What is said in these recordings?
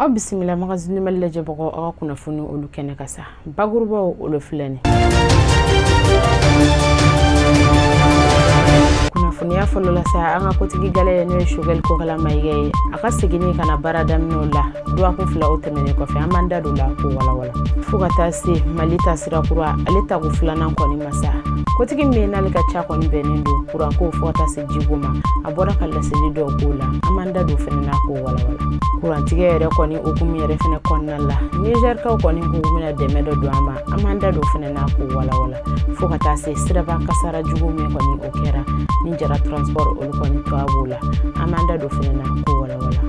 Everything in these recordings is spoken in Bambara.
Aw bisimila Magazine Mali lajɛbagaw, aw ka kunnafoni olu kɛnɛ ka sa bakurubaw olu filɛ nin. Kunnafoniya fɔlɔ la sa, an ka kotigi gale n'o ye Choguel Kokalla Maïga ye, a ka seginni ka na baara daminɛw la dɔgɔkun 2 o tɛmɛnen kɔfɛ, an b'an da don la k'o walawala fo ka taa se Mali ta sira kura ale tako 2nan kɔni ma sa. Kotigi min n'ale ka ca kɔni bɛnnen don kuranko fo ka taa se jiko ma, a bɔra ka laseli dɔw k'o la, an b'an da don fɛnɛ na k'o walawala. Kurantigɛ yɛrɛ kɔni hukumu yɛrɛ fɛnɛ kɔnɔna la, Nizɛrikaw kɔni k'u bɛna dɛmɛ dɔ don an ma, an b'an da don fɛnɛ na k'o walawala fo ka taa se siraba kasara jugu min kɔni o kɛra ni Jara Transport olu kɔni to a b'o la, an b'an da don fɛnɛ na k'o walawala.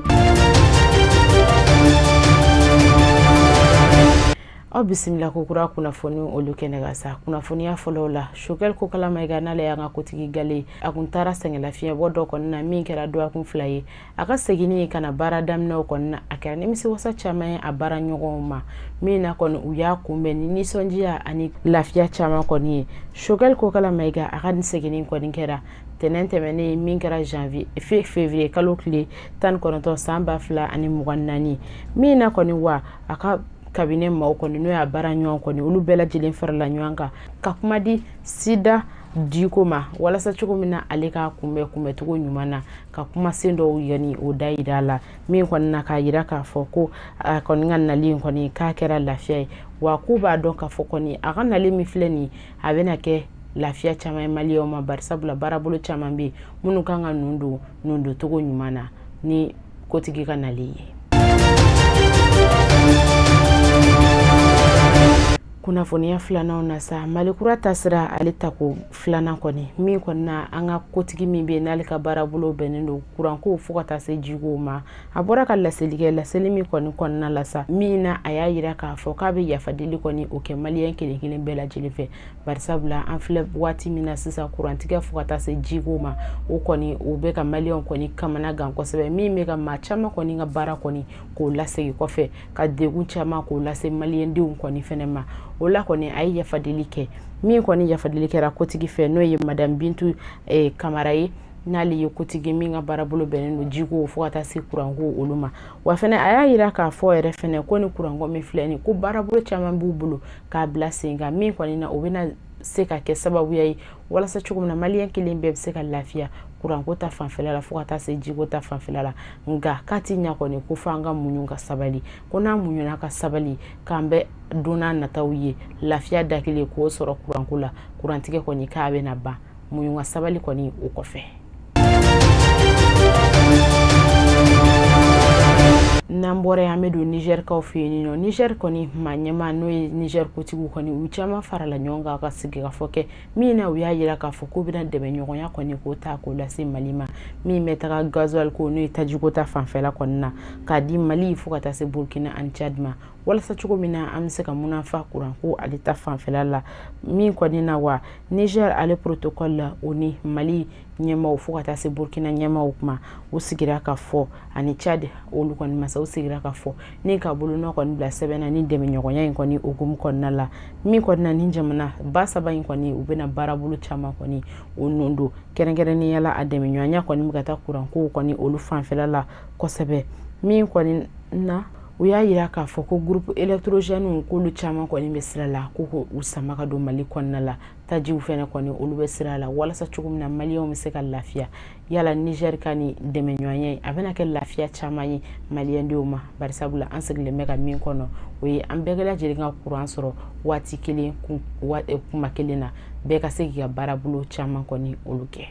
Aw bisimila ko kura kunnafoni olu kɛnɛ ka sa. Kunnafoniya fɔlɔw la, Choguel Kokalla Maïga n'ale y'an ka kotigi gale, a kun taara sɛgɛnlafiɲɛbɔ dɔ kɔni na min kɛra dɔgɔkun 2 ye. A ka seginni ka na baara daminɛw kɔni na, a kɛra nimisiwasa caman ye a baara ɲɔgɔnw ma, min na kɔni u y'a kunbɛn ni nisɔndiya ani lafiya caman kɔni ye. Choguel Kokalla Maïga a ka nin seginni kɔni kɛra tɛnɛn tɛmɛnen min kɛra janvier février kalo tile 19 san 2024, min na kɔni wa a ka cabinet maaw kɔni n'o y'a baara ɲɔgɔn kɔni olu bɛɛ lajɛlen farala ɲɔgɔn kan ka kuma di Sida Diko ma walasa cogo min na ale k'a kunbɛn kunbɛncogo ɲuman na, ka kumasen dɔw yanni o da yira a la, min kɔni na k'a yira k'a fɔ ko a kɔni ka nali in kɔni k'a kɛra lafiya ye, wa k'u b'a dɔn k'a fɔ kɔni a ka nali min filɛ nin ye a bɛna kɛ lafiya caman ye maliyɛnw ma, barisabula baarabolo caman bɛ yen minnu kan ka nun don nun don cogo ɲuman na ni kotigi ka nali ye. Kunnafoniya filananw na sa, Mali kura tasira ale tako 2nan kɔni min kɔni na an ka kotigi min bɛ yen n'ale ka baarabolo bɛnnen don kuranko fo ka taa se jikow ma, a bɔra ka laseli kɛ, laseli min kɔni kɔnɔna la sa, min na a y'a yira k'a fɔ k'a bɛ yafadeli kɔni o kɛ maliyɛn kelen kelen bɛɛ lajɛlen fɛ, barisabula an filɛ waati min na sisan kurantigɛ fo ka taa se jikow ma, o kɔni o bɛ ka maliyɛnw kɔni kamana gan kosɛbɛ, min bɛ ka maa caman kɔni ka baara kɔni k'o lasegin kɔfɛ, ka degun caman k'o lase maliyɛndenw kɔni fɛnɛ ma. O la kɔni a ye yafadeli kɛ, min kɔni yafadeli kɛra kotigi fɛ n'o ye Madame Bintu Kamara ye, n'ale ye kotigi min ka baarabolo bɛnnen don jiko fo ka taa se kuranko olu ma. Wa fɛnɛ a y'a yira k'a fɔ yɛrɛ fɛnɛ ko ni kuranko min filɛ nin ko baarabolo caman b'u bolo k'a bila sen kan, min kɔni na o bɛna se ka kɛ sababuya ye walasa cogo min na maliyɛn kelen bɛɛ bɛ se ka lafiya kuranko ta fanfɛla la fo ka taa se jiko ta fanfɛla la. Nka k'a ti ɲa kɔni ko f'an ka muɲu ka sabali, ko n'an muɲuna ka sabali k'an bɛ don n'a nataw ye lafiya da kelen k'o sɔrɔ kuranko la, kurantigɛ kɔni k'a bɛna ban, muɲu ka sabali kɔni o kɔfɛ. N'an bɔra yen, an bɛ don Nizɛrikaw fɛ yen nɔ. Nizɛri kɔni maa ɲɛmaa n'o ye Nizɛri kotigiw kɔni u caman farala ɲɔgɔn kan ka sigikafɔ kɛ, min na u y'a yira k'a fɔ k'u bɛna dɛmɛɲɔgɔnya kɔni k'o ta k'o lase Mali ma, min bɛ taga gasoil ko n'o ye tajiko ta fanfɛla kɔni na k'a di Mali fo ka taa se Burkina ani Tchad ma, walasa cogo min na an bɛ se ka munafa kuranko ale ta fanfɛla la. Min kɔni na wa Niger ale protocole la o ni Mali ɲɛmaaw fo ka taa se Burkina ɲɛmaaw kuma u sigira ka fɔ, ani Tchad olu kɔni masa u sigira ka fɔ ni ka bolonɔ kɔni bila sɛbɛn na ni dɛmɛɲɔgɔnya in kɔni hukumu kɔnɔna la, min kɔni na ni jamana ba 3 in kɔni u bɛna baarabolo caman kɔni o nun don, kɛrɛnkɛrɛnnenya la a dɛmɛɲɔgɔnya kɔni bɛ ka taa kuranko kɔni olu fanfɛla la kosɛbɛ. Min kɔni na u y'a yira k'a fɔ ko groupe électrogène k'olu caman kɔni bɛ sira la ko k'u sama ka don Mali kɔnɔna la, tajiw fɛnɛ kɔni olu bɛ sira la walasa cogo min na maliyɛnw bɛ se ka lafiya. Yala Niger ka ni dɛmɛɲɔgɔnya a bɛna kɛ lafiya caman ye maliyɛndenw ma, barisabula an sigilen bɛ ka min kɔnɔ o ye an bɛɛ lajɛlen ka kuran sɔrɔ waati kelen kuma kelen na, bɛɛ ka se k'i ka baarabolo caman kɔni olu kɛ.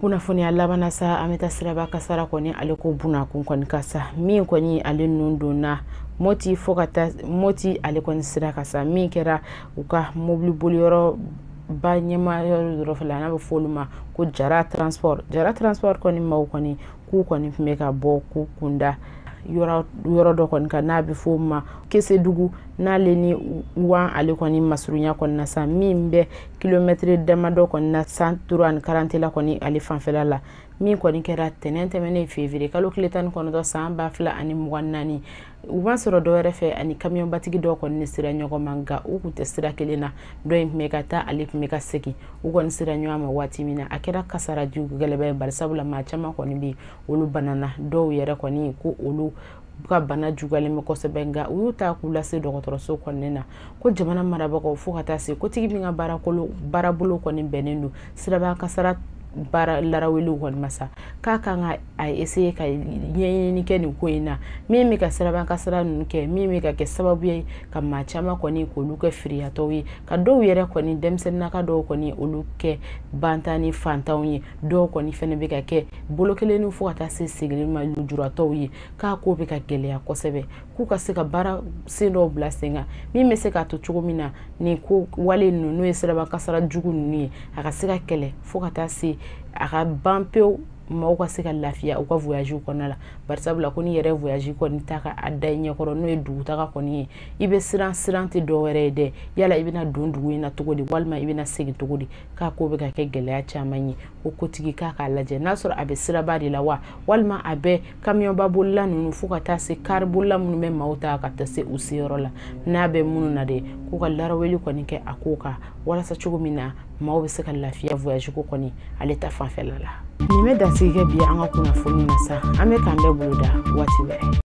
Kunnafoniya laban na sa, an bɛ taa siraba kasara kɔni ale ko bunakun kɔni ka sa, min kɔni ale nun donna Moti fo ka taa Moti ale kɔni sira ka sa, min kɛra u ka mobili boliyɔrɔ ba ɲɛmaa yɔrɔ dɔ fɛ la, n'a bɛ fɔ olu ma ko Jara Transport. Jara Transport kɔni maaw kɔni k'u kɔni tun bɛ ka bɔ k'u kunda yɔrɔ dɔ kɔni kan n'a bɛ fɔ o ma Kesedugu, n'ale ni Wan ale kɔni masurunya kɔni na sa, min bɛ kilomɛtiri damadɔ kɔni na 105 ani karantela kɔni ale fanfɛla la, min kɔni kɛra tɛnɛn tɛmɛnen février kalo tile 19 san 2024. U b'a sɔrɔ dɔw yɛrɛ fɛ ani kamiyɔnbatigi dɔw kɔni sera ɲɔgɔn ma, nka u tun tɛ sira kelen na. Dɔ in tun bɛ ka taa, ale tun bɛ ka segin. U kɔni sera ɲɔgɔn ma waati min na, a kɛra kasara jugu gɛlɛnba ye, barisabula maa caman kɔni bɛ yen, olu banana. Dɔw yɛrɛ kɔni ko olu ka bana juguyalen bɛ kosɛbɛ, nka u y'u ta k'u lase dɔgɔtɔrɔso kɔnɔna na. Ko jamana marabagaw, fo ka taa se kotigi min ka baarabolo kɔni bɛnnen don siraba kasara baara laraweliw kɔni ma sa, k'a kan ka a essayer ka ɲɛɲini kɛ nin ko in na, min bɛ ka siraba kasara ninnu kɛ, min bɛ ka kɛ sababu ye ka maa caman kɔni k'olu kɛ firiyatɔw ye, ka dɔw yɛrɛ kɔni, denmisɛnninnaka dɔw kɔni, olu kɛ bantan ni fantanw ye. Dɔw kɔni fɛnɛ bɛ ka kɛ bolo kelen fo ka taa se segin ma lujuratɔw ye. K'a ko bɛ ka gɛlɛya kosɛbɛ, k'u ka se ka baara sen dɔw bila sen kan min bɛ se k'a to cogo min na nin ko wale ninnu, n'o ye siraba kasara jugu ninnu ye, a ka se ka kɛlɛ fo ka taa se a ka ban pewu, maaw ka se ka lafiya u ka voyage kɔnɔna la. Barisabula ko n'i yɛrɛ voyage kɔni ta ka a da i ɲɛkɔrɔ, n'o ye dugutaga kɔni ye, i bɛ siran. Siran tɛ dɔwɛrɛ ye dɛ, yala i bɛna don dugu in na cogo di, walima i bɛna segin cogo di? K'a ko bɛ ka kɛ gɛlɛya caman ye. Ko kotigi k'a k'a lajɛ n'a sɔrɔ a bɛ siraba de la wa, walima a bɛ kamiyɔnba bolila ninnu, fo ka taa se kari bolila minnu bɛ maaw ta ka taa se u seyɔrɔ la, n'a bɛ minnu na dɛ, k'u ka laraweli kɔni kɛ a ko kan, walasa cogo min na maaw bɛ se ka lafiya voyage ko kɔni ale ta fanfɛla la. Nin bɛ dansigi kɛ bi an ka kunnafoni na sa. An bɛ k'an bɛɛ boloda waati wɛrɛ.